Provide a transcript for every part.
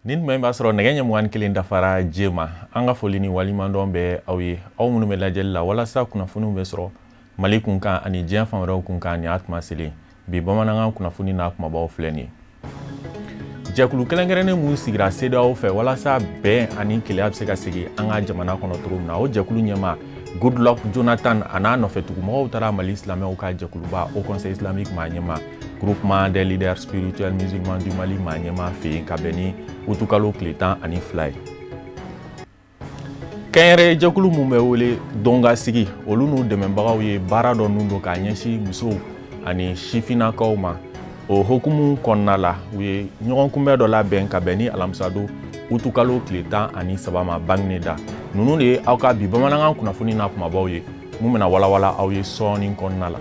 Nin tuma in b'a sɔrɔ nɛgɛ ɲɛ 21 dafara jema. An ka foli ni waleɲumandɔn bɛ aw ye, aw minnu bɛ lajɛli la walasa kunnafoniw bɛ sɔrɔ Mali kunkan ani diɲɛ fan wɛrɛw kunkan. Nin y'a tuma selen bi bamanankan kunnafoni n'a kumabaw filɛ nin ye. Jɛkulu kɛrɛnkɛrɛnnen mun sigira CEDEAO fɛ walasa bɛn ani kelenya bɛ se ka segin an ka jamana kɔnɔ cogo min na, o jɛkulu ɲɛmaa Goodluck Jonathan a n'a nɔfɛtugumɔgɔw taara Mali silamɛw ka jɛkuluba Haut Conseil islamique maa ɲɛmaa, Groupement des leaders spirituels musulmans du Mali maa ɲɛmaa fɛ yen ka bɛn ni utukalo tile 12 ye. Kɛnyɛrɛye jɛkulu mun bɛ wele Dongasigi, olu n'u dɛmɛbagaw ye baara dɔ nun don k'a ɲɛsin musow ani sifinnakaw ma. O hokumu kɔnɔna la, u ye ɲɔgɔn kunbɛn dɔ labɛn ka bɛn ni alamisadon utukalo tile 13 ma Bagineda. Ninnu de ye aw ka bi bamanankan kunnafoni n'a kumabaw ye mun bɛna walawala aw ye sɔɔni kɔnɔna la.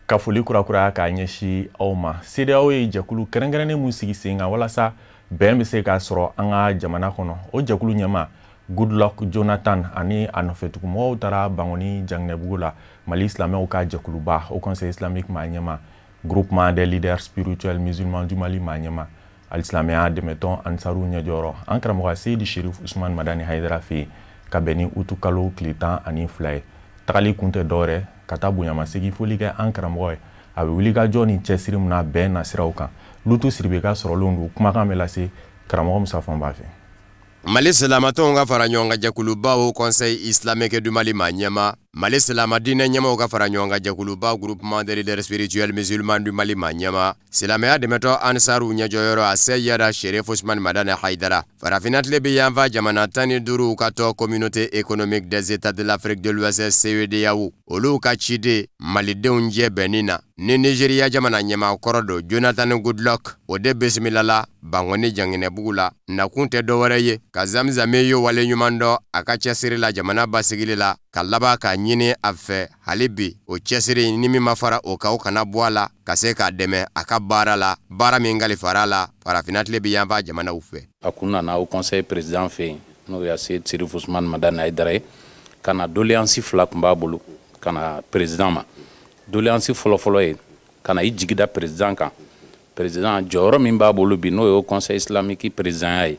Ka foli kurakuraya k'a ɲɛsin aw ma. CEDEAO ye jɛkulu kɛrɛnkɛrɛnnen mun sigi sen kan walasa bɛn bɛ se ka sɔrɔ an ka jamana kɔnɔ, o jɛkulu ɲɛmaa Goodluck Jonathan ani a nɔfɛtugumɔgɔw taara Bankoni Janginɛbugu la Mali silamɛw ka jɛkuluba Haut Conseil islamique maa ɲɛmaa, Groupement des leaders spirituels musulmans du Mali maa ɲɛmaa, alisilamɛya dɛmɛtɔn Ansaru ɲɛjɔyɔrɔ an karamɔgɔ Seyidi Sherif Usman Madani Hayidara fɛ yen ka bɛn ni utukalo tile 12 ye. Tagali kun tɛ dɔwɛrɛ ka taa bonyamasegin foli kɛ an karamɔgɔ ye, a bɛ wuli ka jɔ ni cɛsiri min na bɛn nasiraw kan. Lutu Siribe ka sɔrɔlenw don, kumakan bɛ lase karamɔgɔ Musa Fɔnba fɛ. Mali silamatɔnw ka fara ɲɔgɔn kan jɛkuluba Haut Conseil islamique du Mali maa ɲɛmaa, Mali silama diinɛ ɲɛmaaw ka fara ɲɔgɔn kan jɛkuluba Groupement des leaders spirituels musulmans du Mali maa ɲɛmaa, silamɛya dɛmɛtɔ Ansaru ɲɛjɔyɔrɔ a Seyida Sherif Usman Madani Hayidara, farafinna tile bi yanfan jamana 15 ka tɔn Communauté économique des États de l'Afrique de l'Ouest CEDEAO, olu ka ciden Malidenw jɛ bɛnni na ni Nigéria jamana ɲɛmaa kɔrɔ don Jonathan Goodluck, o de bisimilala Bankoni Janginɛbugu la. Nakun tɛ dɔwɛrɛ ye ka Zamzame ye waleɲuman dɔn a ka cɛsiri la jamana basigili la, ka laban k'a ɲini a fɛ hali bi o cɛsiri ni min ma fara o kan, o kana bɔ a la, ka se k'a dɛmɛ a ka baara la, baara min kalifara a la farafinna tile bi yanfan jamanaw fɛ. A kun nana Haut Conseil président fɛ yen, n'o ye Seyidi Sherif Usman Madani Hayidara ye, ka na doléance fila tun b'a bolo ka na président ma. Doléance fɔlɔfɔlɔ ye ka na i jigi da président kan. Président jɔyɔrɔ min b'a bolo bi, n'o ye Haut Conseil islamique président ye,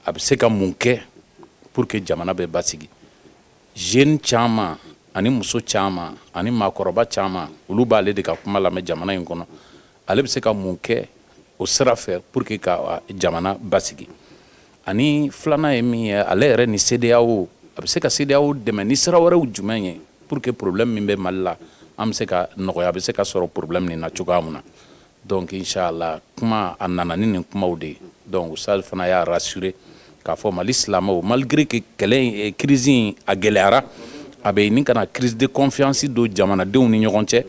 a bɛ se ka mun kɛ pour que jamana bɛ basigi. Jeune caman ani muso caman ani maakɔrɔba caman, olu b'ale de ka kuma lamɛn jamana in kɔnɔ. Ale bɛ se ka mun kɛ o sira fɛ pour que ka jamana basigi. Ani filanan ye min ye, ale yɛrɛ ni CEDEAO, a bɛ se ka CEDEAO dɛmɛ ni sira wɛrɛw jumɛn ye pour que problème min bɛ Mali la, an bɛ se ka nɔgɔya, a bɛ se ka sɔrɔ problème nin na cogoya min na. Donc inchallah kuma a nana ni nin kumaw de ye. Donc Ustaz fana y'a rassurer k'a fɔ Mali silamɛw, malgré que kɛlɛ in, crise in a gɛlɛyara, a bɛ ɲini ka na crise de confiance don jamanadenw ni ɲɔgɔn cɛ.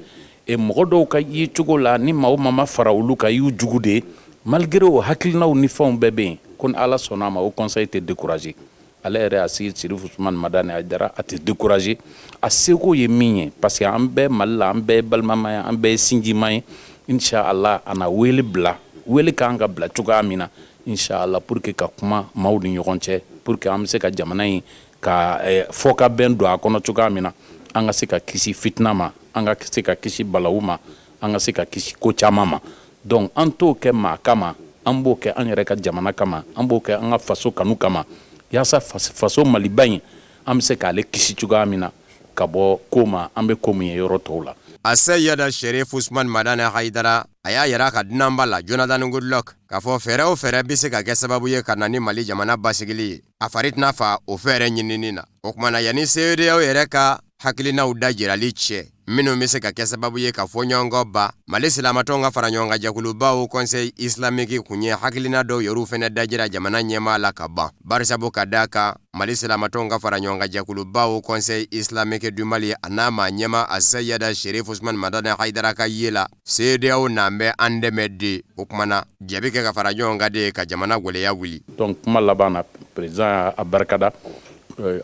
Et mɔgɔ dɔw ka ye cogo la, ni maa o maa ma fara olu kan, i y'u jugu de ye. Malgré o hakilinaw ni fɛnw bɛɛ bɛ yen, ko ni Ala sɔnna a ma, o conseil tɛ décourager. Ale yɛrɛ a Seyidi Sherif Usman Madani Hayidara, a tɛ décourager. A seko ye min ye, parce que an bɛɛ Mali la, an bɛɛ ye balimama ye, an bɛɛ ye sinjima ye. Inchallah a na wele bila, wele kan ka bila cogoya min na inchallah, pour que ka kuma maaw ni ɲɔgɔn cɛ, pour que an bɛ se ka jamana in ka fɔ ka bɛn don a kɔnɔ cogoya min na, an ka se ka kisi fitina ma, an ka se ka kisi balawu ma, an ka se ka kisi ko caman ma. Donc an t'o kɛ maa kama, an b'o kɛ an yɛrɛ ka jamana kama, an b'o kɛ an ka faso kanu kama, yaasa faso Maliba in an bɛ se k'ale kisi cogoya min na ka bɔ ko ma, an bɛ ko min ye yɔrɔ tɔw la. A Seyida Sherif Usman Madani Hayidara, a y'a yira a ka dunanba la Jonathan Goodluck k'a fɔ fɛɛrɛ o fɛɛrɛ bɛ se ka kɛ sababu ye ka na ni Mali jamana basigili ye, a fari tɛna fa o fɛɛrɛ ɲinini na. O tuma na yanni CEDEAO yɛrɛ ka hakilinaw dajirali cɛ, minnu bɛ se ka kɛ sababu ye ka fɔ ɲɔgɔnkɔ ba, Mali silamatɔnw ka fara ɲɔgɔn kan jɛkuluba Haut Conseil islamique kun ye hakilina dɔw yɛrɛw fɛnɛ dajira jamana ɲɛmaa la ka ban. Barisabu ka d'a kan Mali silamatɔnw ka fara ɲɔgɔn kan jɛkuluba Haut Conseil islamique du Mali a n'a maa ɲɛmaa a Seyida Sherif Usman Madani Hayidara ka ye la, CEDEAO n'an bɛ an dɛmɛ de. O tuma na jɛ bɛ kɛ ka fara ɲɔgɔn kan de ka jamana gwɛlɛya wuli. Donc kuma laban na, président a barikada,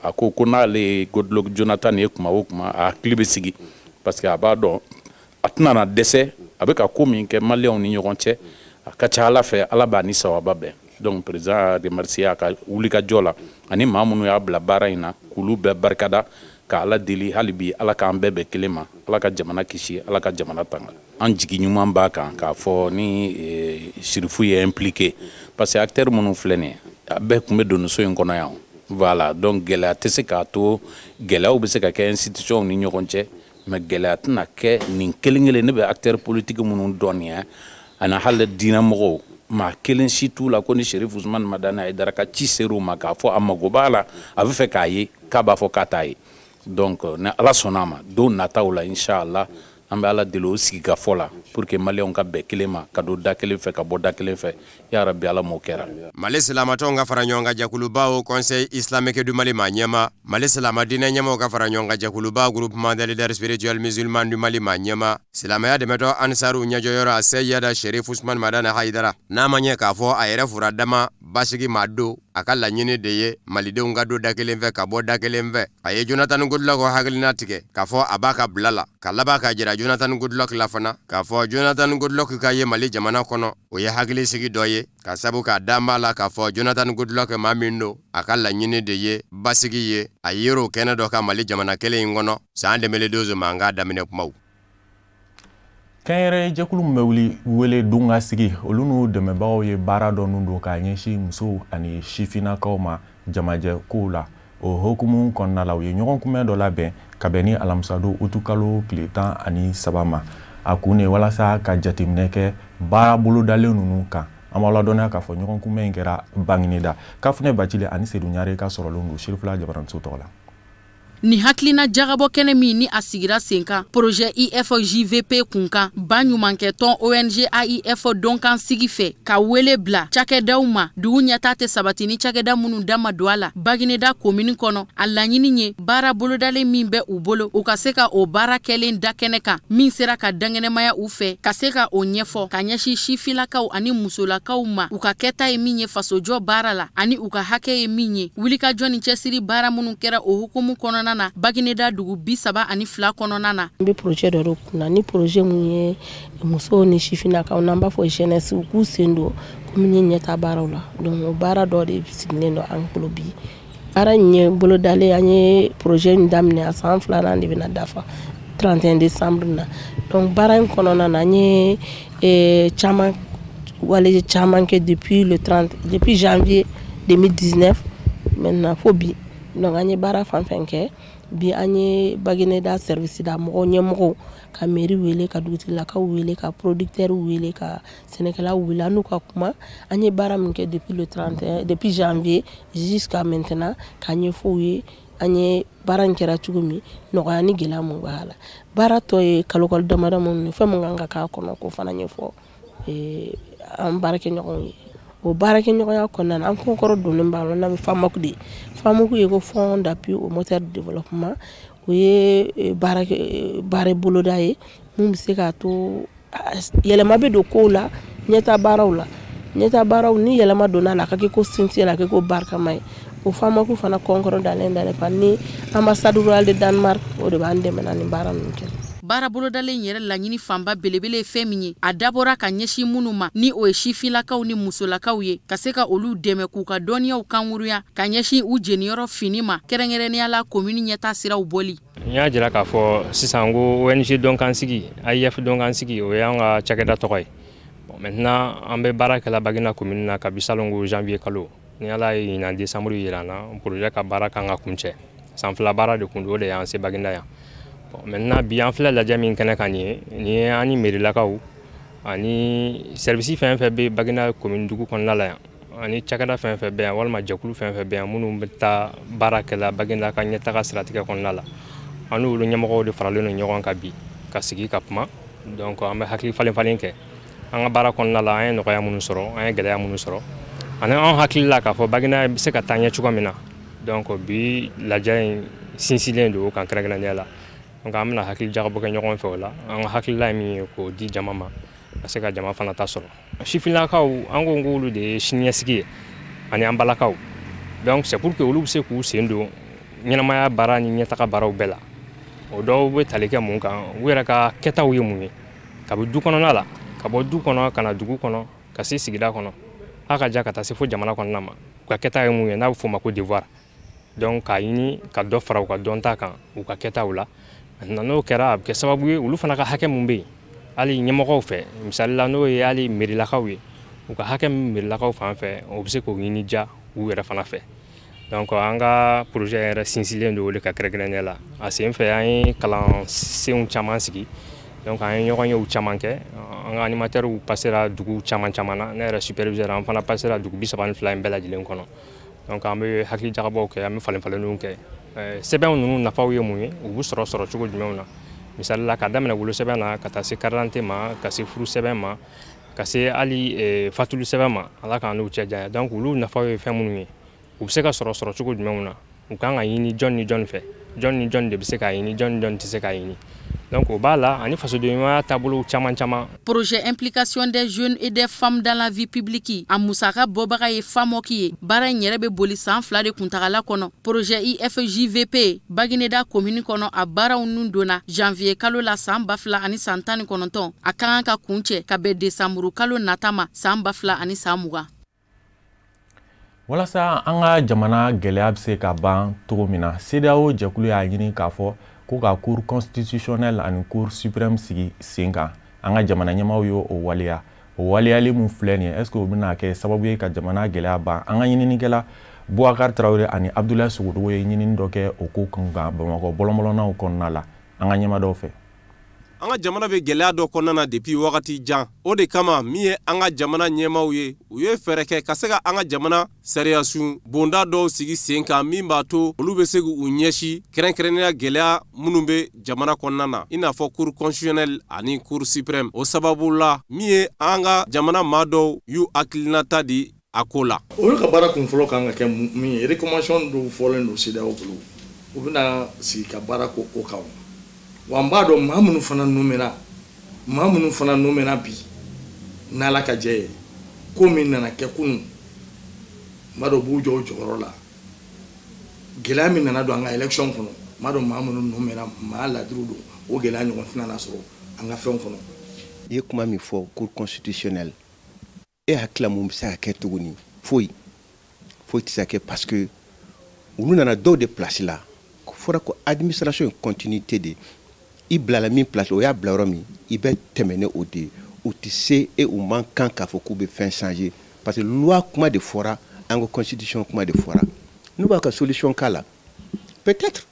a ko ko n'ale ye Goodluck Jonathan ye kuma o kuma, a hakili bɛ sigi, parce que a b'a dɔn a tɛna na dɛsɛ, a bɛ ka ko min kɛ maliyɛnw ni ɲɔgɔn cɛ, a ka ca Ala fɛ, Ala b'a ni sawaba bɛn. Donc président y'a remercier a ka wulikajɔ la, ani maa minnu y'a bila baara in na, k'olu bɛɛ barikada. Ka Ala deli hali bi, Ala k'an bɛɛ bɛn kelen ma, Ala ka jamana kisi, Ala ka jamana tanga. An jigi ɲuman b'a kan k'a fɔ ni Sirifu ye impliqué, parce que acteur minnu filɛ nin ye, a bɛɛ tun bɛ don so in kɔnɔ yan. Voilà, donc gɛlɛya tɛ se k'a to, gɛlɛyaw bɛ se ka kɛ institution ni ɲɔgɔn cɛ, mais gɛlɛya tɛna kɛ nin kelen kelen. Ne bɛ acteur politique minnu dɔn nin ye, ani hali diinɛmɔgɔw, maa kelen si t'u la ko ni Sherif Usman Madani Hayidara ka ci ser'u ma k'a fɔ a mago b'a la, a bɛ fɛ k'a ye, k'a b'a fɔ k'a t'a ye. Donc ni Ala sɔnna a ma, don nataw la, inshallah, an bɛ Ala deli o sigikafɔ la pour que Maliyɛnw ka bɛn kelen ma, ka don da kelen fɛ, ka bɔ da kelen fɛ. Ya Rabi, Ala m'o kɛra. Mali silamatɔnw ka fara ɲɔgɔn kan jɛkuluba, Haut Conseil islamique du Mali maa ɲɛma, Mali silama diinɛ ɲɛmaw ka fara ɲɔgɔn kan jɛkuluba, Groupement des leaders spirituels musulmans du Mali maa ɲɛma, silamɛya dɛmɛtɔ Ansaru ɲɛjɔyɔrɔ a Seyida Sherif Usman Madani Hayidara, n'a ma ɲɛ k'a fɔ a yɛrɛ fura dama basigi maa don, a ka laɲini de ye malidenw ka don da kelen fɛ, ka bɔ da kelen fɛ. A ye Jonathan Goodluck hakilina tigɛ k'a fɔ a b'a ka bila la, ka laban ka jira Jonathan Goodluck la fana k'a fɔ Jonathan Goodluck ka ye Mali jamana kɔnɔ, o ye hakilisigi dɔ ye, ka sabu k'a dan b'a la k'a fɔ Jonathan Goodluck maa min don, a ka laɲini de ye basigi ye. A yer'o kɛnɛ dɔ ka Mali jamana kelen in kɔnɔ san 2012 mankan daminɛ kumaw. Kɛnyɛrɛye jɛkulu min bɛ wuli wele don ka sigi, olu n'u dɛmɛbagaw ye baara dɔ nun don k'a ɲɛsin musow ani sifinnakaw ma jamajɛ kow la. O hukumu kɔnɔna la, u ye ɲɔgɔn kunbɛn dɔ labɛn ka bɛn ni alamisadon utukalo tile 13 ma. A kun de ye walasa ka jateminɛ kɛ baara bolodalen ninnu kan. An b'aw ladɔnniya k'a fɔ ɲɔgɔn kunbɛn in kɛra Bangineda. Kafunɛ Bacili ani Sedu Ɲare ka sɔrɔlen don Sirifila Jabaraniso tɔgɔ la. Nin hakilina jagabɔ kɛnɛ min ni a sigira sen kan projet IFJVP kunkan, ba ɲumankɛ tɔn ONG AIF dɔnkan sigi fɛ, ka wele bila cakɛdaw ma, dugu ɲɛta tɛ sabati ni cakɛda minnu da ma don a la Bagineda komini kɔnɔ. A laɲini ye baara bolodalen min bɛ u bolo, u ka se ka o baara kɛlen da kɛnɛ kan min sera ka dankɛnɛmaya u fɛ, ka se ka o ɲɛfɔ ka ɲɛsin sifilakaw ani musolakaw ma, u ka kɛta ye min ye fasojɔ baara la ani u ka hakɛ ye min ye. Wulikajɔ ni cɛsiri baara minnu kɛra o hukumu kɔnɔna na Bagineda dugu 32 kɔnɔna na. N bɛ projet dɔ de kunna, ni projet mun ye musow ni sifinnakaw, n'an b'a fɔ jeunesse, u k'u sen don commune ɲɛta baaraw la. Donc o baara dɔ de sigilen don an bolo bi. Baara in ye bolodalen, an ye projet in daminɛ, a san filanan de bɛna dafa 31 décembre na. Donc baara in kɔnɔna na, an ye caman wale caman kɛ depuis le 30, depuis janvier 2019 maintenant fo bi. Donc an ye baara fan fɛn kɛ bi, an ye Bagineda service da mɔgɔw ɲɛmɔgɔw ka mairie wele, ka dugutigilakaw wele, ka producteurs wele, ka sɛnɛkɛlaw wele, an n'u ka kuma. An ye baara min kɛ depuis le 31, depuis janvier jusqu'à maintenant, k'a ɲɛfɔ u ye an ye baara in kɛra cogo min, nɔgɔya ni gɛlɛya mun b'a la. Baara tɔ ye kalo kalo damadɔ minnu, fɛn mun kan ka k'a kɔnɔ, k'o fana ɲɛfɔ an baarakɛɲɔgɔnw ye. O baarakɛɲɔgɔnya kɔnɔna na, an kɔkɔrɔ donnen b'a la, n'an bɛ FAMAC de ye. FAMAC ye ko Fonds d'appui au moteur de développement. O ye baara boloda ye mun bɛ se k'a to yɛlɛma bɛ don kow la, ɲɛta baaraw la. Ɲɛta baaraw ni yɛlɛma donna la, a ka kɛ ko sinsin la, a ka kɛ ko barikama ye. O FAMAC fana kɔnkɔrɔ dalen dalen pa ni ambassade royale de Danemark, o de b'an dɛmɛ na nin baara ninnu kɛ. Baara bolodalen yɛrɛ laɲini fanba belebele ye fɛn min ye, a dabɔra ka ɲɛsin minnu ma, ni o ye sifinlakaw ni musolakaw ye, ka se ka olu dɛmɛ k'u ka dɔnniyaw kankuruya ka ɲɛsin u jeniyɔrɔ fini ma, kɛrɛnkɛrɛnnenya la komini ɲɛta siraw bɔli. N y'a jira k'a fɔ sisan ko ONG dɔnkansigi, AIF dɔnkansigi, o y'an ka cakɛda tɔgɔ ye. Bon, maintenant an bɛ baara kɛla Baginda komini na kabi salon ko janvier kalo. Ni Ala ye ɲinan décembre yira an na, projet ka baara kan ka kuncɛ. San fila baara de kun don, o de y'an se Baginda yan. Bon, maintenant bi an filɛ lajɛ min kɛnɛ kan nin ye, nin ye an ni mairilakaw ani service fɛn fɛn bɛ Baginda commune dugu kɔnɔna la yan, ani cakɛda fɛn fɛn bɛ yan, walima jɛkulu fɛn fɛn bɛ yan minnu bɛ taa baara kɛ la Baginda ka ɲɛtaga siratigɛ kɔnɔna la. An n'olu ɲɛmɔgɔw de faralen don ɲɔgɔn kan bi ka sigi ka kuma. Donc an bɛ hakili falen falen kɛ an ka baara kɔnɔna la, an ye nɔgɔya minnu sɔrɔ, an ye gɛlɛya minnu sɔrɔ, ani an hakili la k'a fɔ Baginda bɛ se ka taa ɲɛ cogo min na. Donc bi lajɛ in sinsinlen don o kan kɛrɛnkɛrɛnnenya la. Donc an bɛna hakili jagabɔ kɛ ɲɔgɔn fɛ o la. An ka hakilila ye min ye, k'o di jama ma, ka se ka jama fana ta sɔrɔ. Sifinnakaw, an ko k'olu de ye siniɲɛsigi ye, ani an balakaw. Donc c'est pour que olu bɛ se k'u sen don ɲɛnamaya baara ni ɲɛtaga baaraw bɛɛ la. O dɔw bɛ tali kɛ mun kan? U yɛrɛ ka kɛtaw ye mun ye kabi du kɔnɔna la, ka bɔ du kɔnɔ ka na dugu kɔnɔ, ka se sigida kɔnɔ, a ka ja ka taa se fo jamana kɔnɔna ma. U ka kɛta ye mun ye, n'a bɛ f'o ma ko devoir. Donc k'a ɲini ka dɔ fara u ka dɔnta kan, u ka kɛtaw la. Maintenant n'o kɛra, a bɛ kɛ sababu ye olu fana ka hakɛ mun bɛ yen hali ɲɛmɔgɔw fɛ, misali la n'o ye hali mairilakaw ye, u ka hakɛ min mairilakaw fan fɛ, o bɛ se k'o ɲini diya u yɛrɛ fana fɛ. Donc an ka projet yɛrɛ sinsinlen don o de ka kɛrɛnkɛrɛnnenya la. A sen fɛ an ye kalansenw caman sigi, donc an ye ɲɔgɔn yew caman kɛ. An ka animateurs passera dugu caman caman na, ne yɛrɛ superviseur an fana passera dugu 32 in bɛɛ lajɛlen kɔnɔ. Donc an bɛ hakili jagabɔw kɛ, an bɛ falen falenniw kɛ. Sɛbɛnw ninnu nafaw ye mun ye, u bɛ sɔrɔ cogo jumɛnw na? Misali la ka daminɛ wolosɛbɛn na ka taa se carte d'identité ma, ka se furu sɛbɛn ma, ka se hali fatuli sɛbɛn ma, Ala k'an n'u cɛ janya. Donc olu nafaw ye fɛn minnu ye, u bɛ se ka sɔrɔ cogo jumɛnw na, u kan ka ɲini jɔn ni jɔn fɛ, jɔn ni jɔn de bɛ se k'a ɲini, jɔn ni jɔn tɛ se k'a ɲini. Donc o b'a la ani fasodenɲumanya taabolo caman caman. Projet implication des jeunes et des femmes dans la vie publique a musaka bɔbaga ye FAMOC ye. Baara in yɛrɛ bɛ boli san 2 de kuntagala kɔnɔ. Projet IFJVP Bagineda commune kɔnɔ, a baaraw nun donna janvier kalo la san 2019, a ka kan ka kuncɛ ka bɛn décembre kalo nata ma san 2020. Walasa an ka jamana gɛlɛya bɛ se ka ban cogo min na, CEDEAO jɛkulu y'a ɲini k'a fɔ ko ka cour constitutionnelle ani cour suprême sigi sen kan. An ka jamana ɲɛmaaw y'o waleya. O waleyali mun filɛ nin ye, est ce que o bɛna kɛ sababu ye ka jamana gɛlɛya ban? An ka ɲininikɛla Boubacar Traoré ani Abdoulaye Sogodogo ye ɲinini dɔ kɛ o ko kun kan Bamakɔ bɔlɔnbɔlɔnnaw kɔnɔna la, an ka ɲɛmaa dɔw fɛ. An ka jamana bɛ gɛlɛya dɔ kɔnɔna na depuis wagati jan. O de kama min ye an ka jamana ɲɛmaaw ye, u ye fɛɛrɛ kɛ ka se ka an ka jamana sariyasun bonda dɔw sigi sen kan min b'a to olu bɛ se k'u ɲɛsin kɛrɛnkɛrɛnnenya gɛlɛya minnu bɛ jamana kɔnɔna na, i n'a fɔ cour constitutionnelle ani cour suprême. O sababu la min ye an ka jamana maa dɔw y'u hakilinata di a ko la. Olu ka baara kun fɔlɔ kan ka kɛ min ye, recommandation dɔw fɔlen don CEDEAO bolo, u bɛna sigi ka baara k'o kan. Wa n b'a dɔn maa minnu fana numɛna bi n'Ala ka jɛ ye, ko min nana kɛ kunun, n b'a dɔn u b'u jɔ u jɔyɔrɔ la. Gɛlɛya min nana don an ka élection kɔnɔ, n b'a dɔn maa minnu numɛna, maa ladiriw don, o gɛlɛya ɲɔgɔn tɛna na sɔrɔ an ka fɛnw kɔnɔ. I ye kuma min fɔ cour constitutionnelle, e hakili la mun bɛ se ka kɛ tuguni? Foyi foyi tɛ se ka kɛ, parce que olu nana dɔw de place la. Fɔra ko administration ye continuité de, i bilala min place, o y'a bila yɔrɔ min, i bɛ tɛmɛ ni o de ye. U tɛ se e u man kan k'a fɔ k'u bɛ fɛn changer, parce que loi kuma de fɔra, an ka constitution kuma de fɔra. N'u b'a ka solution k'a la, peut-être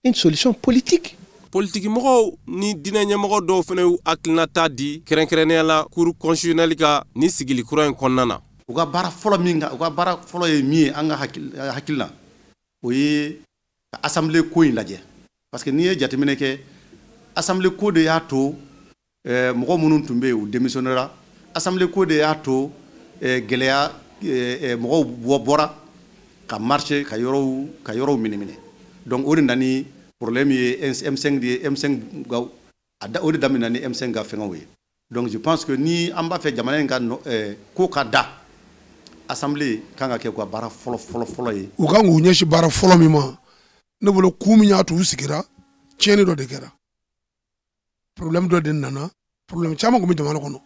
une solution politique. Politiki mɔgɔw ni diinɛ ɲɛmɔgɔ dɔw fana y'u hakilinata di kɛrɛnkɛrɛnnenya la cour constitutionnelle ka ni sigili kura in kɔnɔna na. U ka baara fɔlɔ min u ka baara fɔlɔ ye min ye an ka hakili la, o ye ka assemblée ko in lajɛ. Parce que n'i ye jateminɛ kɛ, assemblée ko de y'a to mɔgɔ minnu tun bɛ yen u démissionnera, assemblée ko de y'a to gɛlɛya mɔgɔw bɔra ka marcher ka yɔrɔw minɛ. Donc o de nana ni problème ye M5 de ye, M5 ka o de daminɛna ni M5 ka fɛngɛw ye. Donc je pense que ni an b'a fɛ jamana in ka ko ka da, assemblée kan ka kɛ u ka baara fɔlɔ fɔlɔ fɔlɔ ye. U kan k'u ɲɛsin baara fɔlɔ min ma, ne bolo kun min y'a to u sigira, tiɲɛni dɔ de kɛra, problème dɔ de nana. Problème caman tun bɛ jamana kɔnɔ,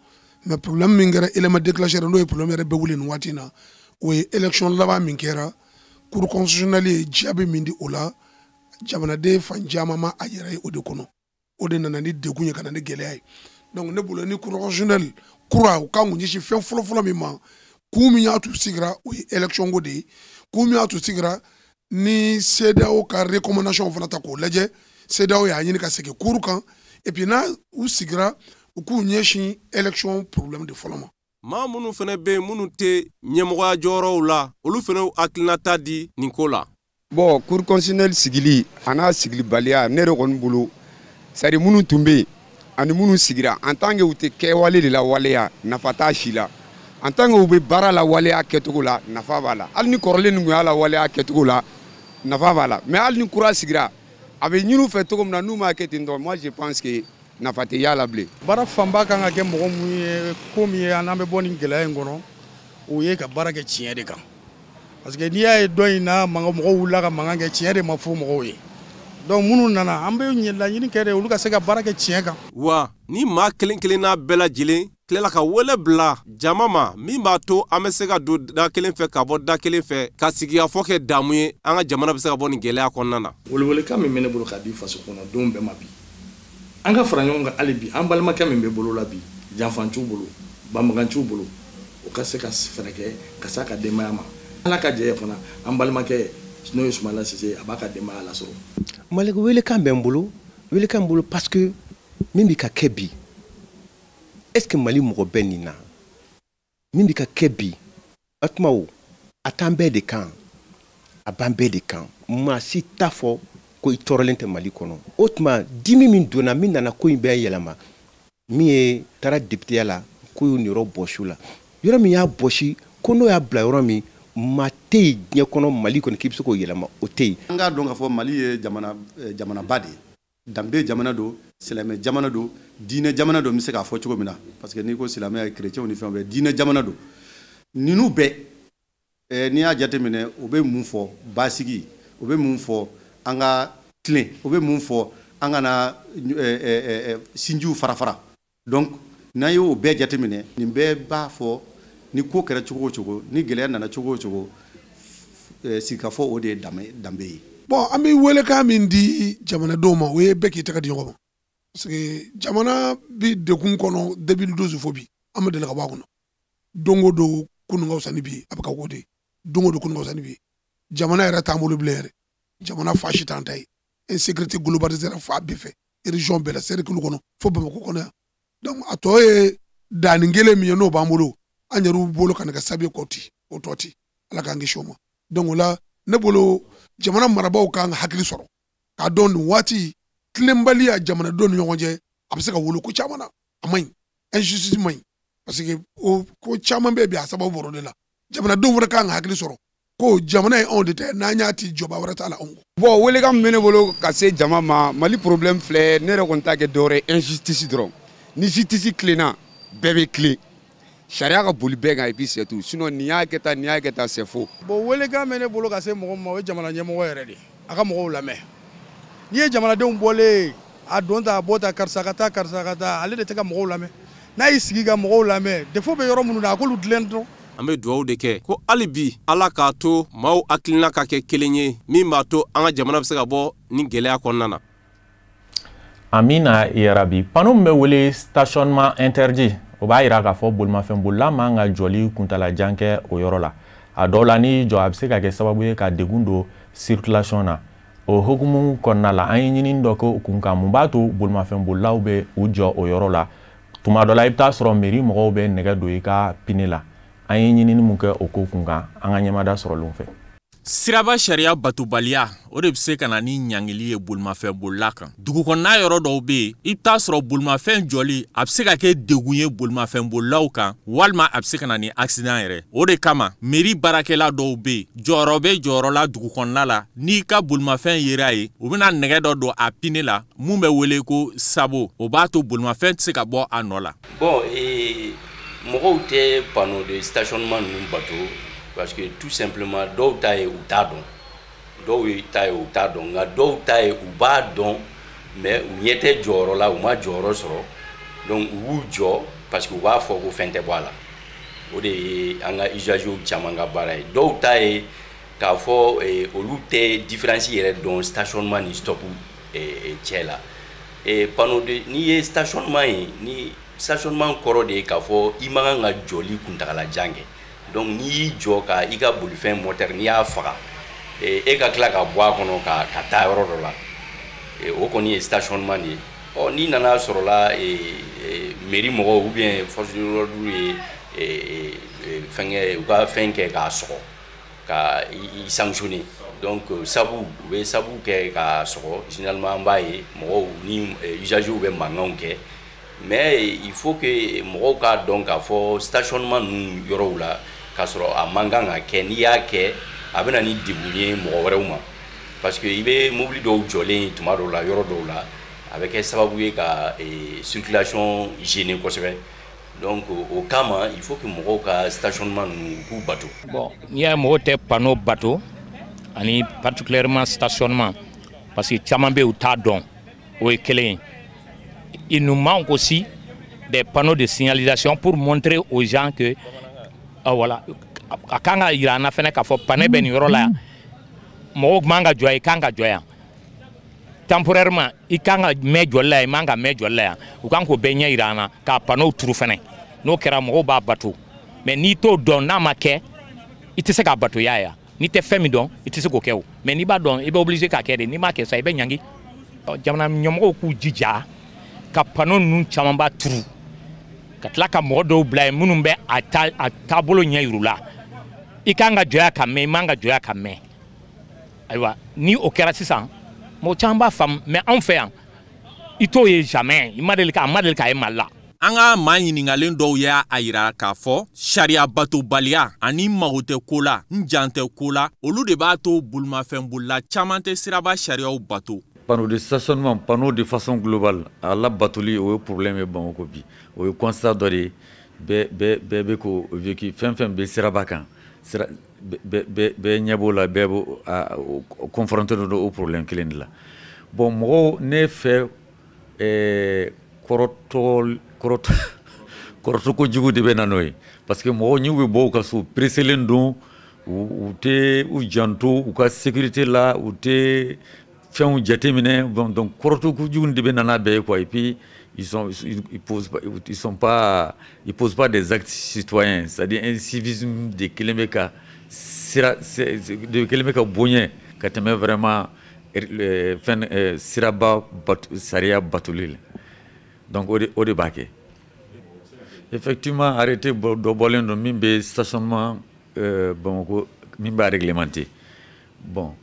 mais problème min kɛra élément déclencheur, n'o ye problème yɛrɛ bɛɛ wuli nin waati in na, o ye élection laban min kɛra. Cour constitutionnelle ye jaabi min di o la, jamanaden fan caman ma a yɛrɛ ye o de kɔnɔ. O de nana ni degun ye, ka na ni gɛlɛya ye. Donc ne bolo ni cour constitutionnelle kura, u kan k'u ɲɛsin fɛn fɔlɔ-fɔlɔ min ma, kun min y'a to sigira, o ye élection ko de ye. Kun min y'a to sigira, ni CEDEAO ka recommandation fana ta k'o lajɛ, CEDEAO y'a ɲini ka segin cour kan, et puis n'a u sigira, u k'u ɲɛsin élection problème de fɔlɔ ma. Maa minnu fana bɛ yen minnu tɛ ɲɛmɔgɔya jɔyɔrɔw la, olu fana y'u hakilinata di nin ko la. Bon, cour constitutionnelle sigili a n'a sigilibaliya, ne yɛrɛ kɔni bolo, c'est à dire minnu tun bɛ yen ani minnu sigira, en tant que u tɛ kɛwale de la waleya, nafa t'a si la. En tant que u bɛ baara la waleya kɛcogo la, nafa b'a la. Hali ni kɔrɔlen nin tun y'a la waleya kɛcogo la, nafa b'a la. Mais hali ni kura sigira, a bɛ ɲini u fɛ cogo min na, n'u m'a kɛ ten tɔ, moi je pense que nafa tɛ y'a la bilen. Baara fanba kan ka kɛ mɔgɔ mun ye, ko min ye an bɛ bɔ nin gɛlɛya in kɔnɔ, o ye ka baara kɛ tiɲɛ de kan. Parce que n'i y'a ye dɔ in na mɔgɔw wulila ka mankan kɛ, tiɲɛ de ma fɔ mɔgɔw ye. Donc minnu nana, an bɛ laɲini kɛ de olu ka se ka baara kɛ tiɲɛ kan. Wa ni maa kelen kelenna bɛɛ lajɛlen Tilala ka wele bila jama ma min b'a to an bɛ se ka don da kelen fɛ ka bɔ da kelen fɛ ka sigikafɔ kɛ damu ye, an ka jamana bɛ se ka bɔ nin gɛlɛya kɔnɔna na. Welewelekan min bɛ ne bolo k'a di faso kɔnɔdenw bɛɛ ma bi, an ka fara ɲɔgɔn kan hali bi, an balimakɛ min bɛ bolo la bi, janfan t'u bolo, banbagan t'u bolo, o ka se ka fɛɛrɛ kɛ ka s'a ka denbaya ma. Ala ka jɛ fana, an balimakɛ n'o ye Soumaïla Cissé, a b'a ka denbaya lasɔrɔ. Mali welekan bɛ n bolo, welekan bolo parce que min bɛ ka kɛ bi, est ce que Mali mɔgɔ bɛ nin na? Min bɛ ka kɛ bi, o tuma o a t'an bɛɛ de kan, a b'an bɛɛ de kan. Maa si t'a fɔ ko i tɔɔrɔlen tɛ Mali kɔnɔ. O tuma dimi min donna, min nana ko in bɛɛ yɛlɛma, min ye taara députéya la, k'o y'u niyɔrɔ bɔsi u la. Yɔrɔ min y'a bɔsi, ko n'o y'a bila yɔrɔ min, maa tɛ yen diɲɛ kɔnɔ, Mali kɔni, k'i bɛ se k'o yɛlɛma, o tɛ yen. An k'a dɔn k'a fɔ Mali ye jamanaba de ye. Danbe jamana don, silamɛ jamana don, diinɛ jamana don, n bɛ se k'a fɔ cogo min na, parce que n'i ko silamɛya, chrétiens ni fɛnw bɛɛ, diinɛ jamana don. Ninnu bɛɛ, n'i y'a jateminɛ, u bɛ mun fɔ basigi, u bɛ mun fɔ an ka tilen, u bɛ mun fɔ an kana sinjiw fara fara. Donc n'an y'o bɛɛ jateminɛ, nin bɛɛ b'a fɔ ni ko kɛra cogo o cogo, ni gɛlɛya nana cogo o cogo, sigikafɔ o de ye danbe ye. Bon, an bɛ welekan min di jamanadenw ma, o ye bɛɛ k'i tɛgɛ di ɲɔgɔn ma, parce que jamana bi degun kɔnɔ 2012 fo bi, an ma deli ka bɔ a kɔnɔ. Don o don kunun ka fisa ni bi ye, a bɛ ka k'o de ye. Don o don kunun ka fisa ni bi ye. Jamana yɛrɛ t'an bolo bilen yɛrɛ, jamana fa si t'an ta ye. Insécurité globalisée fa bɛɛ fɛ, région bɛɛ la, cercle kɔnɔ fo Bamakɔ kɔnɔ yan. Donc a tɔ ye danni kelen min ye, n'o b'an bolo, an yɛrɛw bolo ka na kɛ sababu ye k'o ti o tɔ ti. Ala k'an kisi o ma. Donc o la, ne bolo, jamana marabaaw kan ka hakili sɔrɔ k'a dɔn nin waati tilenbaliya jamanadenw ni ɲɔgɔn cɛ, a bɛ se ka wolo ko caman na. A man ɲi, injustice man ɲi, parce que o ko caman bɛ bi, a sababu bɔra o de la. Jamanadenw fana kan ka hakili sɔrɔ ko jamana ye anw de ta ye, n'an y'a ti jɔba wɛrɛ t'a la anw kɔ. Bon, welekan min bɛ ne bolo ka se jama ma, Mali problème filɛ, ne yɛrɛ kɔni t'a kɛ dɔwɛrɛ ye, injustice dɔrɔn. Ni justice tilenna, bɛɛ bɛ tilen. Sariya ka boli bɛɛ kan, et puis c'est tout. Sinon nin y'a kɛ tan, nin y'a kɛ tan, c'est faux. Bon, welekan bɛ ne bolo ka se mɔgɔ min ma, o ye jamana ɲɛmɔgɔ yɛrɛ de ye. A ka mɔgɔw lamɛn. N'i ye jamanadenw bɔlen, a don ta, a bɔ ta, karisa ka taa, karisa ka taa, ale de tɛ ka mɔgɔw lamɛn. N'a y'i sigi ka mɔgɔw lamɛn, défaut bɛ yɔrɔ minnu na, a k'olu dilan dɔrɔn. An bɛ dugawu de kɛ ko hali bi Ala k'a to maaw hakilina ka kɛ kelen ye, min b'a to an ka jamana bɛ se ka bɔ nin gɛlɛya kɔnɔna na. Amina yarabi. Panneau min bɛ wele stationnement interdit, o b'a yira k'a fɔ bolimafɛnbolila man ka jɔli kuntalajan kɛ o yɔrɔ la. A dɔw la, n'i jɔ, a bɛ se ka kɛ sababu ye ka degun don circulation na. O hukumu kɔnɔna la, an ye ɲinini dɔ kɛ o kun kan, mun b'a to bolimafɛnbolilaw bɛ u jɔ o yɔrɔ la. Tuma dɔ la, i bɛ taa sɔrɔ mairie mɔgɔw bɛ nɛgɛ don i ka pine la. An ye ɲinini mun kɛ o ko kun kan, an ka ɲɛmada sɔrɔlenw fɛ. Siraba sariya batobaliya, o de bɛ se ka na ni ɲangili ye bolimafɛnbolila kan. Dugu kɔnɔna yɔrɔ dɔw bɛ yen, i bɛ taa sɔrɔ bolimafɛn jɔli, a bɛ se ka kɛ degun ye bolimafɛnbolilaw kan, walima a bɛ se ka na ni accident yɛrɛ. O de kama mairie baarakɛla dɔw bɛ yen, jɔyɔrɔ bɛ jɔyɔrɔ la dugu kɔnɔna la, n'i ka bolimafɛn yera yen, u bɛna nɛgɛ dɔ don a pine la mun bɛ wele ko sabot. O b'a to bolimafɛn tɛ se ka bɔ a nɔ la. Bon, mɔgɔw tɛ panneau de stationnement ninnu bato, parce que tout simplement dɔw ta ye u t'a dɔn, dɔw ta ye u t'a dɔn, nka dɔw ta ye u b'a dɔn, mais u ɲɛ tɛ jɔyɔrɔ la, u ma jɔyɔrɔ sɔrɔ, donc u b'u jɔ parce que u b'a fɔ ko fɛn tɛ bɔ a la. O de ye an ka usagers caman ka baara ye. Dɔw ta ye k'a fɔ olu tɛ différence yɛrɛ dɔn stationnement ni stop cɛ la. Panneau de, n'i ye stationnement ye, ni stationnement kɔrɔ de ye k'a fɔ i man kan ka jɔli kuntagalajan kɛ. Donc n'i y'i jɔ ka i ka bolifɛn moteur, n'i y'a faga, e ka tila ka bɔ a kɔnɔ ka taa yɔrɔ dɔ la, o kɔni ye stationnement de ye. Ɔ, n'i nana sɔrɔ la mairie mɔgɔw ou bien force de l'ordre ye fɛnkɛ, u ka fɛn kɛ k'a sɔgɔ ka i sanctionner. Donc sabu u bɛ sabu kɛ k'a sɔgɔ, généralement an b'a ye mɔgɔw ni usagers bɛ mankanw kɛ. Mais il faut que mɔgɔw k'a dɔn k'a fɔ stationnement ninnu yɔrɔw la, k'a sɔrɔ a man kan ka kɛ, n'i y'a kɛ, a bɛ na ni degun ye mɔgɔ wɛrɛw ma, parce que i bɛ mobili dɔw jɔlen ye tuma dɔw la yɔrɔ dɔw la, a bɛ kɛ sababu ye ka circulation gêner kosɛbɛ. Donc o kama, il faut que mɔgɔw ka stationnement ninnu, u k'u bato. Bon, n'i y'a ye mɔgɔw tɛ panneau bato, ani particulièrement stationnement, parce que caman bɛ yen, u t'a dɔn, o ye kelen ye. Il nous manque aussi des panneaux de signalisation pour montrer aux gens que voilà, a kan ka yira an na fɛnɛ k'a fɔ panneau bɛ nin yɔrɔ la yan, mɔgɔw man ka jɔ yan, i kan ka jɔ yan temporairement, i kan ka mɛn jɔli la yan, i man ka mɛn jɔli la yan. U kan k'o bɛɛ ɲɛ yira an na k'a panneau turu fɛnɛ. N'o kɛra, mɔgɔw b'a bato. Mais n'i t'o dɔn, n'a ma kɛ, i tɛ se k'a bato y'a ya. N'i tɛ fɛn min dɔn, i tɛ se k'o kɛ o. Mais n'i b'a dɔn, i bɛ obligé k'a kɛ de. N'i m'a kɛ sa, i bɛ ɲangi. Jamana ɲɛmɔgɔw k'u jija ka panneau ninnu camanba turu, ka tila ka mɔgɔ dɔw bila yen minnu bɛ a taabolo ɲɛ yir'u la. I kan ka jɔ yan ka mɛn, i man ka jɔ yan ka mɛn. Ayiwa, ni o kɛra sisan, mɔgɔ caman b'a faamu. Mais anw fɛ yan, i t'o ye jamais. I ma deli ka, a ma deli k'a ye Mali la. An ka maa ɲininkalen dɔw y'a yira k'a fɔ sariya batobaliya ani mago tɛ ko la, n jan tɛ ko la, olu de b'a to bolimafɛnbolila caman tɛ siraba sariyaw bato. Panneau de stationnement, panneau de façon globale, a la batoli, o ye problème ye Bamakɔ bi. O ye constat dɔ de ye, bɛɛ bɛɛ bɛ k'o vécu. Fɛn fɛn bɛ siraba kan, sira bɛɛ bɛɛ ɲɛ b'o la, bɛɛ b'o confronté don o problème kelen de la. Bon, mɔgɔw ne fɛ, kɔrɔtɔ kɔrɔtɔ kɔrɔtɔ kojugu de bɛ na n'o ye, parce que mɔgɔw n'u bɛ bɔ u ka so, presselen don, u tɛ u janto u ka sécurité la, u tɛ fɛnw jateminɛ. Bon, donc kɔrɔtɔ kojugu de bɛ na n'a bɛɛ ye quoi. Et puis ils sont ils, posent pas, ils sont pas ils posent pas des actes citoyens, c'est-à-dire un civisme de kelen bɛ ka sira de kelen bɛ ka bonya ka tɛmɛ vraiment fɛn siraba sariya batoli la. Donc o de b'a kɛ. Effectivement, arrêté dɔ bɔlen don min bɛ stationnement Bamakɔ, min b'a réglementer. Bon,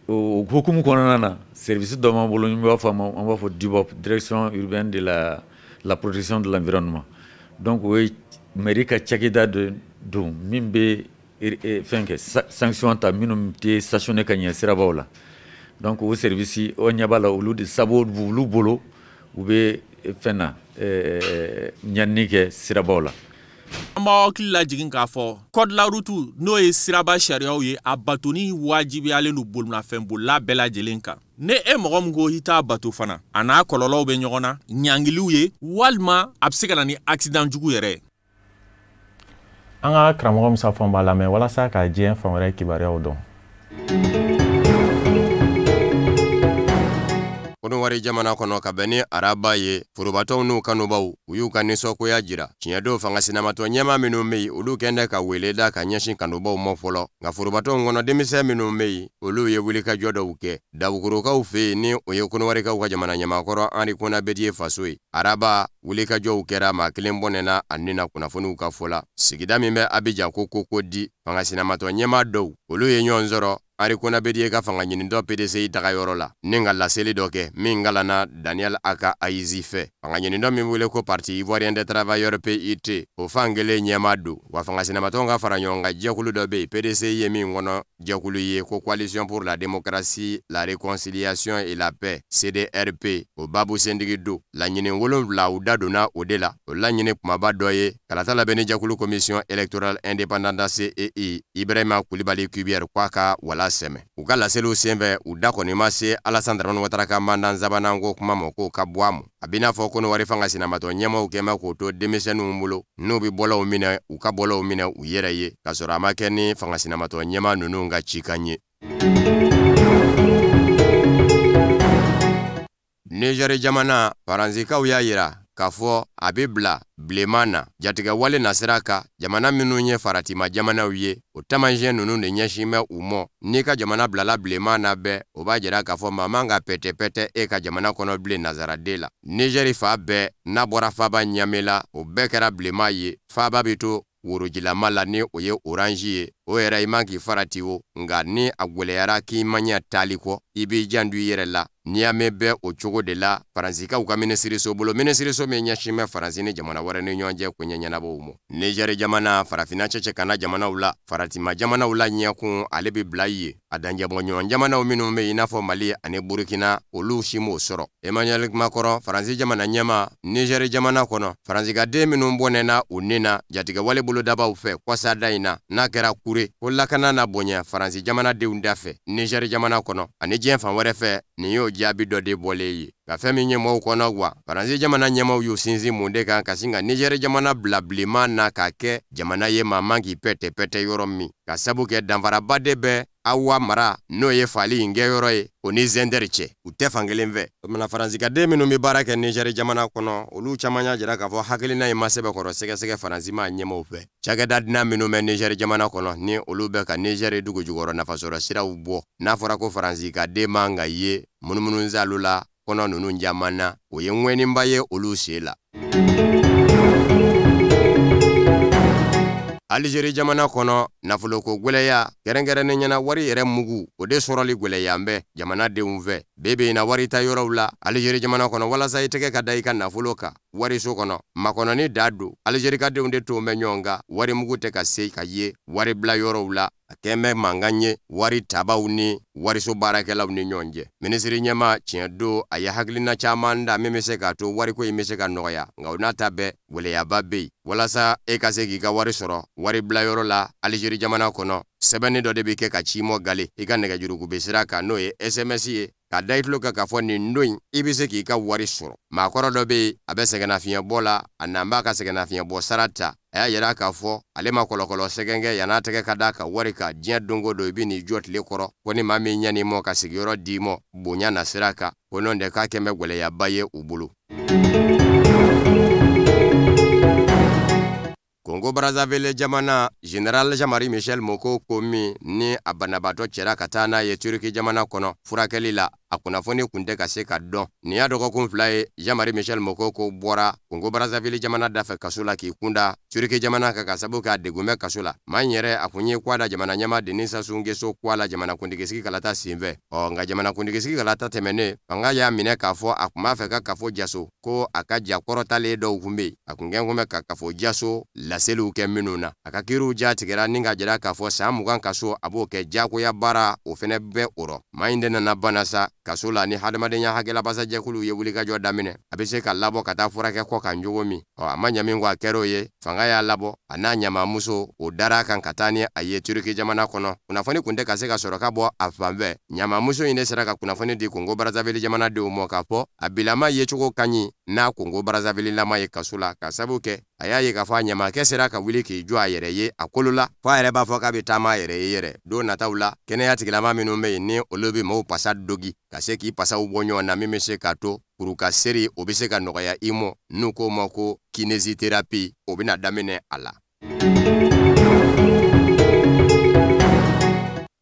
o hukumu kɔnɔna na, service dɔ b'an bolo, n b'a fɔ a ma, an b'a fɔ DUBOP, direction urbaine de la protection de l'environnement. Donc o ye mairie ka cakɛda de don min bɛ fɛn kɛ, sanction ta minnu tɛ stationner ka ɲɛ sirabaw la. Donc o service, o ɲɛ b'a la, olu de sabu b'olu bolo, u bɛ fɛn na ɲanni kɛ sirabaw la. An b'aw hakili lajigin k'a fɔ code la route, n'o ye siraba sariyaw ye, a batoni wajibiyalen don bolimafɛnbolila bɛɛ lajɛlen kan. Ne e mɔgɔ min ko i t'a bato fana, a n'a kɔlɔlɔw bɛ ɲɔgɔn na, ɲangiliw ye, walima a bɛ se ka na ni accident jugu yɛrɛ ye. An ka karamɔgɔ Musa Fɔnba lamɛn walasa ka diɲɛ fan wɛrɛ kibaruyaw dɔn. Kɔnɔwari jamana kɔnɔ, ka bɛn ni araba ye, forobatɔnw n'u kanubaw, u y'u ka nisɔngoya jira. Tiɲɛ don, fanga sinamatɔ ɲɛma minnu bɛ yen, olu kɛn tɛ ka wele da ka ɲɛsin kanubaw ma fɔlɔ. Nka forobatɔnw kɔnɔ, denmisɛn minnu bɛ yen, olu ye wulikajɔ dɔw kɛ Dabukorokaw fɛ yen, ni o ye Kɔnɔwarikaw ka jamana ɲɛmaakɔrɔ Henri Konan Bédié faso ye. Araba wulikajɔw kɛra, maa kelen bɔnɛna a ni na, kunnafoniw ka fɔ la. Sigida min bɛ Abijan ko Koko di, fanga sinamatɔ ɲɛma dɔw, olu ye ɲɔgɔn sɔrɔ Henri Konan Bédié ka fanga ɲinitɔ PDCI tagayɔrɔ la, ni ka laseli dɔ kɛ min kalanna Daniel Aka Ayizi fɛ. Fanga ɲinitɔ min wele ko Parti ivoirien des travailleurs, PIT, o fan kelen ɲɛma don wa. Fanga sinamatɔnw ka fara ɲɔgɔn kan jɛkulu dɔ bɛ yen, PDCI ye min kɔnɔ jɛkulu ye, ko Coalition pour la démocratie, la réconciliation et la paix, CDRP, o babu sentigi don. Laɲini 7, u da donna o de la. O laɲini kumaba dɔ ye kalata labɛnni jɛkulu, Commission électorale indépendante, CEI, Ibrahima Kulibali Kubière, k'a ka wala sɛmɛ. U ka laseliw senfɛ, u da kɔni ma se Alassane Dramane Ouattara ka mandat sabanan ko kuma ma, k'o ka bɔ a ma. A b'i n'a fɔ Kɔnɔwari fanga sinamatɔ ɲɛmaw kɛn bɛ k'o to denmisɛnninw bolo, n'u bɛ bɔlɔw minɛ, u ka bɔlɔw minɛ u yɛrɛ ye, k'a sɔrɔ a ma kɛ ni fanga sinamatɔ ɲɛma ninnu ka cikan ye. Nizɛri jamana, Faransikaw y'a yira k'a fɔ a bɛ bila bilenman na jatigɛ wale nasira kan. Jamana minnu ye faratima jamanaw ye, o taamasiyɛn ninnu de ɲɛsin bɛ u mɔ. N'i ka jamana bilala bilenman na bɛɛ, o b'a jira k'a fɔ maa man ka pɛtɛ-pɛtɛ e ka jamana kɔnɔ bilen nazaraden la. Nizɛri fa bɛɛ n'a bɔra faaba Ɲame la, o bɛɛ kɛra bilenman ye. Faaba bɛ to worojilama la, ni o ye orange ye. O yɛrɛ, i man k'i farati o, nka ni a gwɛlɛyara k'i ma ɲɛ taali kɔ, i b'i janto i yɛrɛ la. N'i y'a mɛn bɛɛ o cogo de la. Faransikaw ka minisiriso bolo, minisiriso min ɲɛsin bɛ Faransi ni jamana wɛrɛ ni ɲɔgɔn cɛ koɲɛ ɲɛnabɔw ma, Nizɛri jamana farafinna cɛcɛ kana jamanaw la, faratima jamanaw la ɲɛkun, ale bɛ bila yen. A danjɛbɔɲɔgɔn jamanaw minnu bɛ i n'a fɔ Mali ani Burukina, olu si m'o sɔrɔ. Emmanuel Macron, Faransi jamana ɲɛma, Nizɛri jamana kɔnɔ, Faransi ka den minnu bɔnɛna u ni na jatigɛwale bolodabaw fɛ kɔsada in na, n'a kɛra Kure, ko lakana na bonya Faransi jamanadenw da fɛ Nizɛri jamana kɔnɔ ani diɲɛ fan wɛrɛ fɛ. Nin y'o jaabi dɔ de bɔlen ye. Ka fɛn min ye maaw kɔnɔ wa, Faransi jamana ɲɛmaaw y'u sinsin mun de kan ka sin ka Nizɛri jamana bila bilenman na k'a kɛ jamana ye maa man k'i pɛtɛ-pɛtɛ yɔrɔ min, ka sabu kɛ danfaraba de bɛ Awa mara n'o ye faali in kɛyɔrɔ ye o ni Zɛndɛri cɛ, u tɛ fankelen fɛ. O tuma Faransi ka den minnu bɛ baara kɛ Nizɛri jamana kɔnɔ, olu caman y'a jira k'a fɔ hakilina in ma sɛbɛkɔrɔ sɛgɛsɛgɛ Faransi maa ɲɛmaaw fɛ. Cakɛda dunan minnu bɛ Nizɛri jamana kɔnɔ, ni olu bɛ ka Nizɛri dugu jukɔrɔ nafasɔrɔ siraw bɔ, n'a fɔra ko Faransi ka den man ka ye munumunusaalo la kɔnɔ ninnu caman na, o ye ŋɛniba ye olu sen la. Alizeri jamana kɔnɔ, nafoloko gwɛlɛya, kɛrɛnkɛrɛnnen ɲɛna wari yɛrɛ mugu, o de sɔrɔli gwɛlɛya bɛ jamanadenw fɛ. Bi bi in na, wari ta yɔrɔw la Alizeri jamana kɔnɔ, walasa i tɛgɛ ka da i ka nafolo kan wariso kɔnɔ, makɔnɔni da don. Alizeri ka denw de ton bɛ ɲɔgɔn kan, wari mugu tɛ ka se ka ye wari bila yɔrɔw la. A kɛn bɛ mankan ye wari tabaw ni wariso baarakɛlaw ni ɲɔgɔn cɛ. Minisiri ɲɛma tiɲɛ don, a ye hakilina caman da min bɛ se k'a to wariko in bɛ se ka nɔgɔya, nka o n'a ta bɛɛ, gwɛlɛyaba bɛ yen. Walasa e ka se k'i ka wari sɔrɔ wari bila yɔrɔ la Alizeri jamana kɔnɔ, sɛbɛnni dɔ de bɛ kɛ ka ci mɔ gale i ka nɛgɛjurukube sira kan, n'o ye SMS ye, ka da i tulo kan k'a fɔ nin don in i bɛ se k'i ka wari sɔrɔ. Maakɔrɔ dɔ bɛ yen, a bɛ sɛgɛnnafiɲɛbɔ la, a n'an b'a ka sɛgɛnnafiɲɛbɔ sara ta. A y'a yira k'a fɔ ale ma kɔlɔkɔlɔ sɛgɛn kɛ yann'a tɛgɛ ka d'a ka wari kan. Diɲɛ don o don i bɛ n'i jɔ tile kɔrɔ ko ni maa min ɲɛn'i mɔ ka sigiyɔrɔ d'i mɔ bonya na sira kan, ko n'o tɛ k'a kɛn bɛ gwɛlɛyaba ye u bolo. Kongo Brazzaville jamana Général Jean-Marie Michel Moko ko min ni a banabaatɔ cɛra ka taa n'a ye Turki jamana kɔnɔ furakɛli la, a kunnafoni kun tɛ ka se ka dɔn. Nin y'a dɔgɔkun 2 ye Jean-Marie Michel Moko ko bɔra Kongo Brazzaville jamana dafɛ kaso la k'i kunda Turki jamana kan, ka sababu kɛ a degun bɛ kaso la. Maa in yɛrɛ, a kun ye kwa da jamana ɲɛmaa Denis Sassou Nguesso kwa la jamanakuntigisigi kalata senfɛ. Ɔ nka jamanakuntigisigi kalata tɛmɛnen, fanga y'a minɛ k'a fɔ a kun b'a fɛ ka kafo jaso, ko a ka ja kɔrɔtalen dɔw kun bɛ yen, a kun kɛn kun bɛ ka kafo jaso laseliw kɛ minnu na. A ka kiiriw ja tigɛra ni ka jira k'a fɔ san 20 kaso, a b'o kɛ jagoya baara, o fɛnɛ bɛ o rɔ. Maa in de nana bana sa kaso la ni hadamadenya hakɛlabasajɛkuluw ye wulikajɔ daminɛ, a bɛ se ka labɔ ka taa furakɛ kɔ kan cogo min. Ɔ a ma ɲa min kɔ, a kɛr'o ye, fanga y'a labɔ, a n'a ɲamamuso o dara a kan ka taa ni a ye Turki jamana kɔnɔ. Kunnafoni kun tɛ ka se ka sɔrɔ ka bɔ a fan fɛ. Ɲamamuso in de sera ka kunnafoni di Kongo Brazzaville jamanadenw ma k'a fɔ a bilama yecogo ka ɲi n'a Kongo Brazzaville lama ye kaso la, ka sababu kɛ a y'a ye k'a fɔ a ɲamakɛ sera ka wuli k'i jɔ a yɛrɛ ye a kolo la, fo a yɛrɛ b'a fɔ k'a bɛ taama a yɛrɛ ye yɛrɛ. Don nataw la, kɛnɛya tigilama minnu bɛ yen, ni olu bɛ maaw pasa dogi ka se k'i pasaw bɔ ɲɔgɔn na, min bɛ se k'a to kuru ka seri o bɛ se ka nɔgɔya i mɔ, n'u k'o ma ko kinésithérapie, o bɛna daminɛ a la.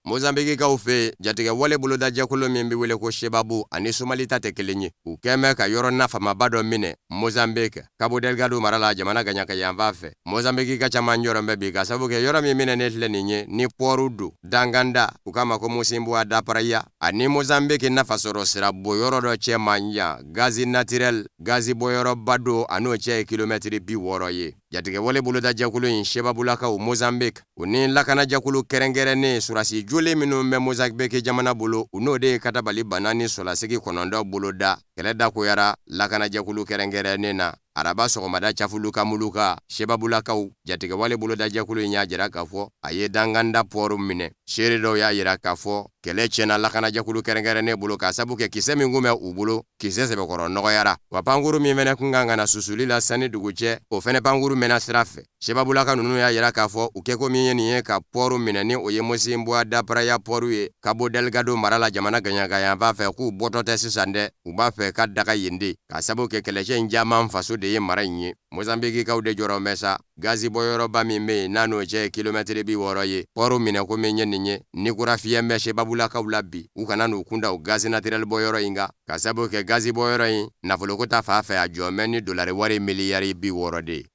Mozambikikaw fɛ yen, jatigɛ wale bolodajɛkulu min bɛ wele ko Sebabu ani Somali ta tɛ kelen ye. U kɛn bɛ ka yɔrɔ nafamaba dɔ minɛ Mozambique, Cabo Delgado mara la, jamana gaɲaka yanfan fɛ. Mozambique ka caman jɔrɔ bɛ bi, ka sababu kɛ yɔrɔ min minɛnen filɛ nin ye, ni pɔɔru don danganda, u k'a ma ko Mocimboa da Praia, ani Mozambique nafasɔrɔ sira bɔ yɔrɔ dɔ cɛ man jan. Gazi naturel, gazi bɔyɔrɔba don, a n'o cɛ ye kilomɛtiri 60 ye. Jatigɛwale bolodajɛkulu in Sebabulakaw Mozambique, u ni lakanajɛkulu kɛrɛnkɛrɛnnen surasi joli minnu bɛ Mozambique jamana bolo, u n'o de ye katabali bana ni sɔlasigi 9 boloda. Kɛlɛ dakoyara lakanajɛkulu kɛrɛnkɛrɛnnen na araba sɔgɔmada cafuluka muluka. Sebabulakaw jatigɛwale bolodajɛkulu in y'a jira k'a fɔ a ye danganda pɔɔru minɛ. Seere dɔw y'a jira k'a fɔ kɛlɛ tiɲɛna lakanajɛkulu kɛrɛnkɛrɛnnen bolo, k'a sabu kɛ kisɛ min kun bɛ u bolo, kisɛ sɛbɛkɔrɔ nɔgɔyara, wa pankuru min fɛnɛ kun kan ka na susuli la sanni dugu cɛ, o fɛnɛ pankuru mɛnna sira fɛ. Sebabulaka ninnu y'a jira k'a fɔ u kɛko min ye nin ye ka pɔɔru minɛ, ni o ye Mocimboa da Praia pɔɔru ye Cabo Delgado mara la, jamana gaɲaka yanfan fɛ, k'u bɔtɔ tɛ sisan dɛ, u b'a fɛ ka daga yen de, k'a sabu kɛ kɛlɛcɛ in caman faso de ye mara in ye. Mozambikikaw de jɔrɔ bɛ sa gazi bɔyɔrɔba min bɛ yen, n'a n'o cɛ ye kilomɛtiri 60 ye. Pɔɔru minɛ ko min ye nin ye, ni kura fiyɛ bɛ Sebabulakaw la bi, u kana n'u kunda o gazi naturel bɔyɔrɔ in kan, ka sabu kɛ gazi bɔyɔrɔ in nafoloko ta fan fɛ, a jɔ bɛ ni dolari wari miliyari 60 de ye.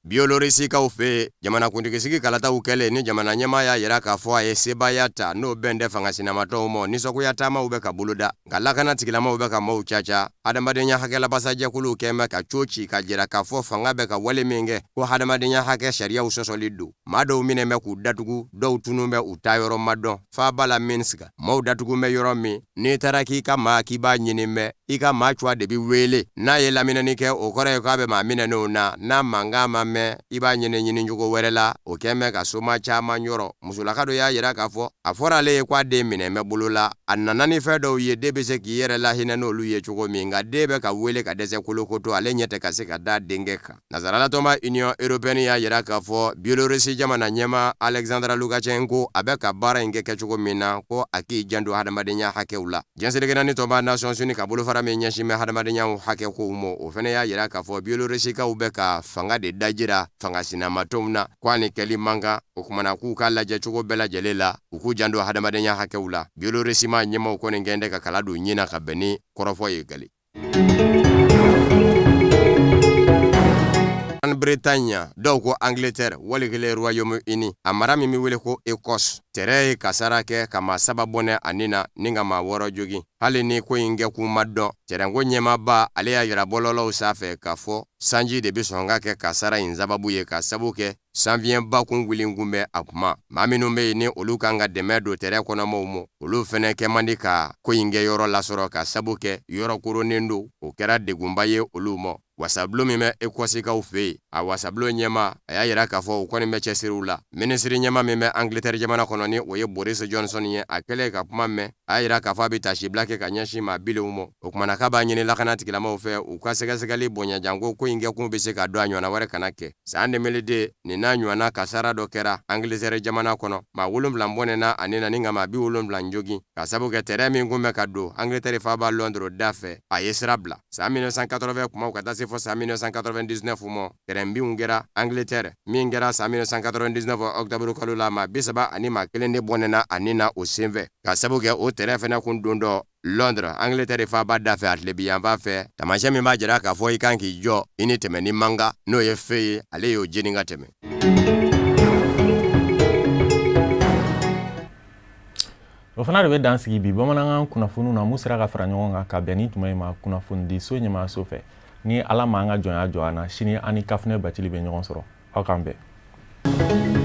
Biyelorisikaw fɛ yen, jamanakuntigisigi kalataw kɛlen ni jamana ɲɛmaa y'a jira k'a fɔ a ye sebaaya ta, n'o bɛn tɛ fanga sinamatɔw ma, nisɔngoya taamaw bɛ ka boloda, nka lakana tigilamaw bɛ ka maaw caca. Hadamadenya hakɛlabasajɛkuluw kɛn bɛ ka co ci ka jira k'a fɔ fanga bɛ ka wale min kɛ, ko hadamadenya hakɛ sariyaw sɔsɔli don. Maa dɔw minɛ bɛ k'u datugu, dɔw tunun bɛ, u taayɔrɔ ma dɔn. Faaba la Minsk, maaw datugu bɛ yɔrɔ min, n'i taara k'i ka maa k'i b'a ɲini bɛ I ka maa cuwa de bɛ wele. N'a ye laminɛni kɛ, o kɔrɔ ye k'a bɛ maa minɛnenw na. N'a mankan ma mɛn, i b'a ɲini ɲinicogo wɛrɛ la. O kɛn bɛ ka soma caman yɔrɔ. Musolaka dɔ y'a yira k'a fɔ a fɔra ale ye k'a den minɛ bɛ bolo la, a nana ni fɛn dɔw ye, den bɛ se k'i yɛrɛ lahinɛ n'olu ye cogo min, nka den bɛ ka wele ka dɛsɛ kolokoto, ale ɲɛ tɛ ka se ka da denkɛ kan. Nazaralatɔnba Union européenne y'a yira k'a fɔ Biélorussie jamana ɲɛmaa Alexandre Lukashenko, a bɛ ka baara in kɛ kɛcogo min na, ko a k'i janto hadamadenya hakɛw la. Diɲɛ seleke naani tɔnba Nations Unies ka bolofara min ɲɛsin bɛ hadamadenya hakɛ kow ma, o fana y'a yira k'a fɔ Biélorussie-kaw bɛ ka fanga de dajira fanga sinamatɔnw na, ko a ni kɛli man kan. O kumana k'u k'a lajɛ cogo bɛɛ lajɛlen la, u k'u janto hadamadenya hakɛw la. Biélorussie maa ɲɛmaaw kɔni kɛn tɛ ka kala don ɲin na ka bɛn ni kɔrɔfɔ ye gale. Grande-Bretagne, dɔw ko Angleterre, wali kelen Royaume-Uni, a mara min bɛ wele ko Écosse, tɛrɛ ye kasara kɛ ka maa 3 bɔnɛ a ni na ni ka maa 6 jogin. Hali ni ko in kɛkun ma dɔn, tɛrɛnko ɲɛmaaba ale y'a yira bɔlɔlɔw sanfɛ k'a fɔ sanji de bɛ sɔn ka kɛ kasara in sababu ye, ka sabu kɛ sanfiɲɛba kun wuli kun bɛ a kuma. Maa minnu bɛ yen ni olu kan ka dɛmɛ don tɛrɛ kɔnɔmaw ma, olu fɛnɛ kɛ man di ka ko in kɛ yɔrɔ lasɔrɔ, ka sabu kɛ yɔrɔ koronnen don. O kɛra degunba ye olu ma. Wasabulon min bɛ Écossekaw fɛ yen, a wasabulon ɲɛmaa, a y'a yira k'a fɔ u kɔni bɛ cɛsiriw la. Minisiri ɲɛmaa min bɛ Angleterre jamana kɔnɔ, ni o ye Boris Johnson ye, a kɛlen ka kuma mɛn, a y'a yira k'a fɔ a bɛ tasibila kɛ ka ɲɛsin maa bilenw ma. O kumana k'a b'a ɲini lakana tigilamaaw fɛ, u ka sɛgɛsɛgɛli bonya janko ko in kɛkun bɛ se ka dɔn, a ɲɔgɔnna wɛrɛ kana kɛ. San 2002 nin n'a ɲɔgɔnna kasara dɔ kɛra Angleterre jamana kɔnɔ, maa 7 bɔnɛna a ni na ni ka maa 70 jogin, ka sabu kɛ tɛrɛ min kun bɛ ka don Angleterre faaba Londres da fɛ, a ye sira bila. San 1980 kumaw ka taa se fɔ san 1999 ma, tɛrɛnbinw kɛra Angleterre min kɛra san 1999 octobre kalo la, maa 31 de bɔnɛna a ni na o senfɛ, ka sabu kɛ o tɛrɛ fɛnɛ kun don dɔ Londres, Angleterre faaba da fɛ, a tilebinyanfan fɛ. Taamasiyɛn min b'a jira k'a fɔ i kan k'i jɔ, i ni tɛmɛ ni man kan, n'o ye feu ye, ale y'o jeni ka tɛmɛ. O fana de bɛ dan sigi bi bamanankan kunnafoniw na mun sera ka fara ɲɔgɔn kan ka bɛn ni tuma in ma kunnafonidiso ɲɛmaayaso fɛ. Ni Ala ma an ka jɔnya jɔ an na, sini an ni Kafunɛ Bacili bɛ ɲɔgɔn sɔrɔ. Aw k'an bɛn.